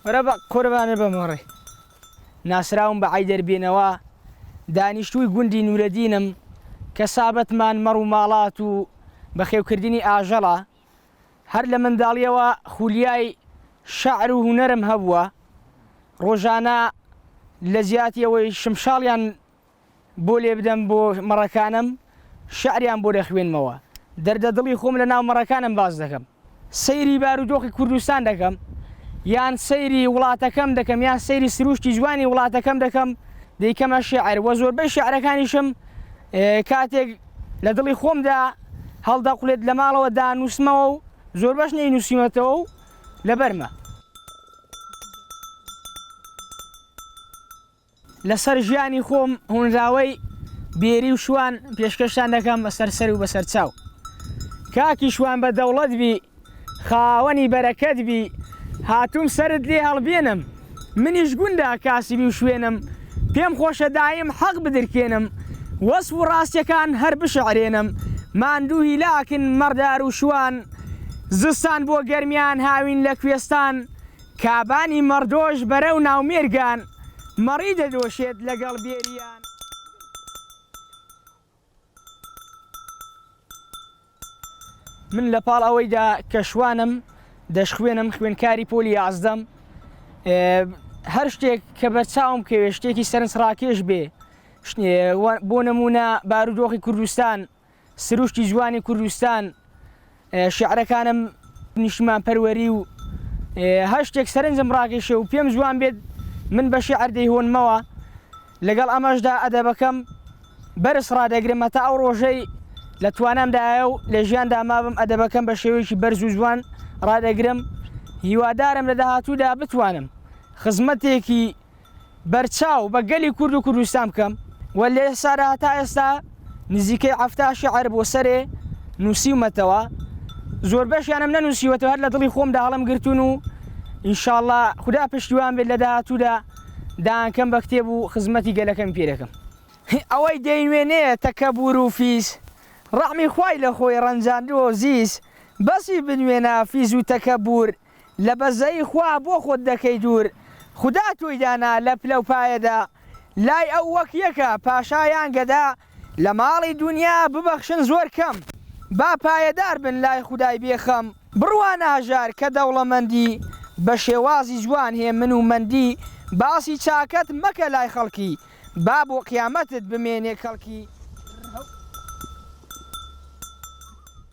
وەرە بە قوربانت بم وەڕێ. ناسراوم بە عەیدەر بێنەوا، دانیشتووی گوندی نورەدینم، کەسابەتمان مەڕ و ماڵات و بەخێوکردنی ئاژەڵە. هەر لە منداڵییەوە خولیای شەعر و هونەرم هەبووە، ڕۆژانە لە جیاتی ئەوەی شمشاڵیان بۆ لێبدەم بۆ مەڕەکانم شیعریان بۆ دەخوێنمەوە، دەردە دڵی خۆم لە ناو مەڕەکانم باس دەکەم. سەیری بارودۆخی کوردستان دەکەم، یان سەیری وڵاتەکەم دەکەم، یان سەیری سروشتی جوانی وڵاتەکەم دەکەم، دەیکەمە شیعر و زۆربەی شیعرەکانیشم کاتێک لە دڵی خۆمدا هەڵدەقولێت لە ماڵەوە دانووسمەوە و زۆربەش نەینووسیومەتەوە و لەبەرمە. لەسەر ژیانی خۆم هۆنراوەی بێری و شوان پێشکەشتان دەکەم بەسەر سەر و بەسەر چاو. کاکی شوان بە دەوڵەت بی خاوەنی بەرەکەت بی هاتووم سەرت لێ هەڵبێنم منیش گوندە کاسبی و شوێنم پێم خۆشە دایم حەق بدرکێنم وەسف و ڕاستیەکان هەر بشعرێنم ماندوو هیلاکن مەڕدار و شوان زستان بۆ گەرمیان هاوین لە کوێستان کابانی مەڕدۆش بەرەو ناومێرگان مەڕی دەدۆشێت لەگەڵ بێریان. من لە پاڵ ئەوەیدا کە شوانم دەشخوێنم خوێنکاری پۆلی یازدەم هەر شتێک کە بەرچاوم بکەوێ شتێکی سەرنجڕاکێش بێ بۆ نمونە بارودۆخی کوردستان سروشتی جوانی کوردستان، شیعرەکانم نیشتیمان پەروەری و هەر شتێک سەرنجم ڕاکێشێ و پێم جوان بێت من بە شیعر دەیهۆنمەوە، لەگەڵ ئەمەشدا ئەدەبەکەم بەرز ڕادەگرم هەتا ئەو ڕۆژەی لە توانامدایە و لە ژیاندا مابم ئەدەبەکەم بە شێوەیەکی بەرز و جوان ڕادەگرم، هیوادارم لە داهاتوودا بتوانم خزمەتێکی بەرچاو بە گەلی کورد و کوردستان بکەم و لە ئێستادا هەتا ئێستا نزیکەی 70 شیعر بۆ سەرێ نووسیومەتەوە زۆربەشیانم نەنووسیوەتەوە هەر لە دڵی خۆمدا هەڵم گرتوون و ئینشاڵڵا خودا پشتیوان بێت لە داهاتوودا دانکەم بە کتێب و خزمەتی گەلەکەم پێ دەکەم. ئەوەی دەینوێنێ تەکەبور و فیز ڕەحمی خوای لە خۆی ڕەنجاندووە و زیز بەسی بنوێنە فیز و تەکەبور لە بەزەیی خوا بۆ خۆت دەکەی دوور خودا تۆی دانا لە پلەو پایەدا لای ئەو وەک یەکە پاشا یان گەدا لە ماڵی دونیا ببەخشن زۆر کەم با پایەدار بن لای خودای بێ خەم بڕوانە هەژار کە دەوڵەمەندی بە شێوازی جوان هێمن و مەندی باسی چاکەت مەکە لای خەڵکی با بۆ قیامەتت بمێنێ کەڵکی.